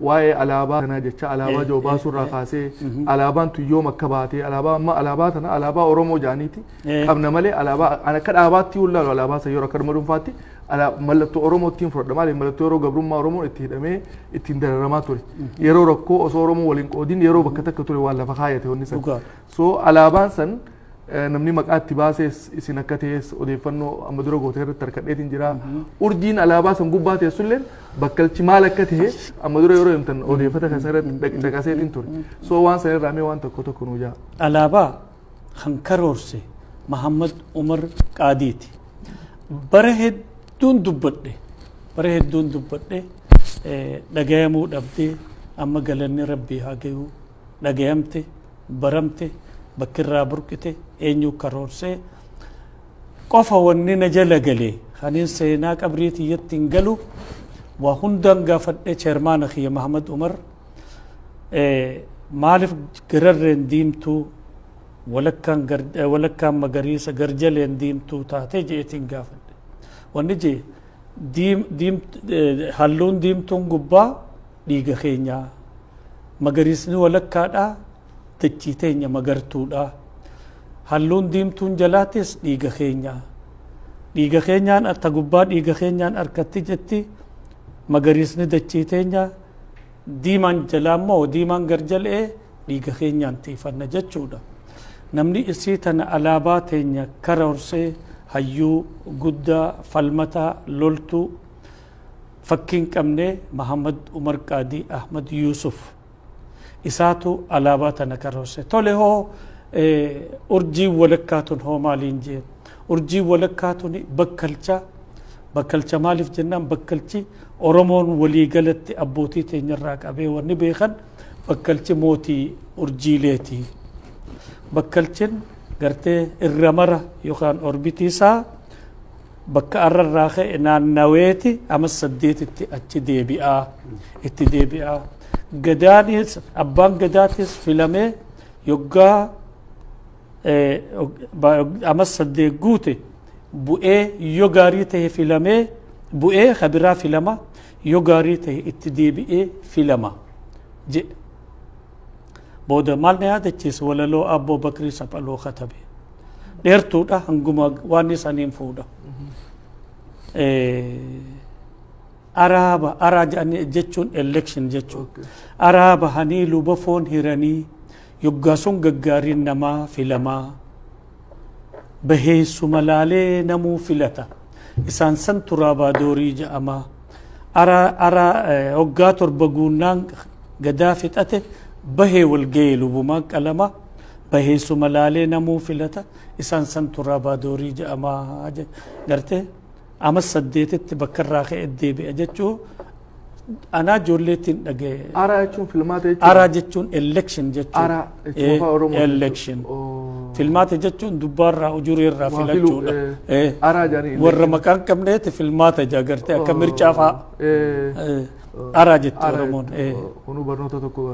Waa'ee alaabaa kanaa jecha alaabaa jiru baasuurraa kaasee, alaabaan tun yoom akka baatee, alaabaa amma alaabaa tana alaabaa Oromoo jaaniiti qabna malee, alaabaa an akka dhaabaatti hulaalu, alaabaa san yeroo akka dhuma dhuunfaatti mallattoo Oromoottiin fudhadha. Maaliif? Mallattoo yeroo gabrummaa Oromoon itti hidhamee ittiin dararamaa ture, yeroo rakkoo osoo Oromoo waliin qoodin yeroo bakka takka ture waan lafa kaayate wanni san. So alaabaan san namni maqaa itti baasees isin akka ta'es odeeffannoo amma dura gootee irratti harkadheetiin jira. Urjiin alaabaa san gubbaa teessulleen bakkalchi maal akka ta'e amma dura yeroo himtan odeeffata kan irratti caqaseetiin ture. So waan san irraa mee waan tokko tokko nuu jaa. Alaabaa kan karoorse Mahammad Umar Qaadiiti. Bara hedduun dubbadhe. Bara hedduun dubbadhe, dhagayamuu dhabdee, amma galanni Rabbii haa gayu, dhagayamte, baramte, bakkirraa burqite, eenyu karoorsee qofa. Wanni na jala galee kanin seenaa qabrii tiyyatti hin galu, waa hundaan gaafadhe chairman kiyya Mahamad Umar, maaliif gararreen diimtuu, walakkaan walakkaan magariisa, garjaleen diimtuu taate jeetiin gaafadhe. Wanni jee, halluun diimtuun gubbaa dhiiga keenyaa, magariisni walakkaadhaa dachii teenya magartuudha, halluun diimtuun jalaatis dhiiga keenyaa, dhiiga keenyaan ta gubbaa dhiiga keenyaan harkatti jetti, magariisni dachii teenya, diimaan jalaa immoo, diimaan garjalee dhiiga keenyaan tiifanna jechuudha. Namni isii tana alaabaa teenya karoorsee hayyuu guddaa, falmataa, loltuu fakkiin qabne, Mahamad Umar Qaadii Ahmad Yusuf, isaatu alaabaa tana karoorse. Tole, hoo urjiin walakkaa tun hoo maaliin jeen? Urjiin walakkaa tun bakkalcha. Bakkalcha maaliif jennaan, bakkalchi Oromoon waliigalatti abbootii teenyarraa qabee wanni beekan, bakkalchi mootii urjiileeti. Bakkalchin gartee irra mara yookaan orbitii isaa bakka arrarraa ka'e naannaweeti ama saddeetitti achi deebi'aa, itti deebi'aa. Gadaanis, abbaan gadaatis filamee yoggaa ama 8 guute bu'ee, yoo gaarii ta'e filamee bu'ee kabiraa filama, yoo gaarii ta'e itti deebi'ee filama jedhe. Booda maal na yaadachiisa? Walaloo Abboo Bakrii Saphaloo katabe dheertuudha, hanguma waan isaniin fuudha. Araaba araa jedhanii jechuun election jechuun, araa bahanii luba foon hiranii, yoggaa sun gaggaariin namaa filamaa, baheessuma laalee namuu filata, isaan san turaabaa doorii jedhama. Araa araa hoggaa 7 guunnaan gadaa fixate bahee wal ga'ee lubumaan qalama, baheessuma laalee namuu filata, isaan san turaabaa doorii jedhama. Gartee ama saddeetitti bakka irraa ka'e deebi'a jechuu anaa ijoolleettiin dhaga'e. Araa jechuun filmaata jechuudha. Araa jechuun election jechuudha. Araa jechuun afaan Oromoo. Election. Filmaata jechuun dubbaarraa, ujureerraa Waa filuu, filachuudha. Araa jedhanii Warra maqaan qabneeti filmaata jaa, gartee akka mircaa fa'a. Araa jetti Araa Oromoon. Kunuu barnoota tokko.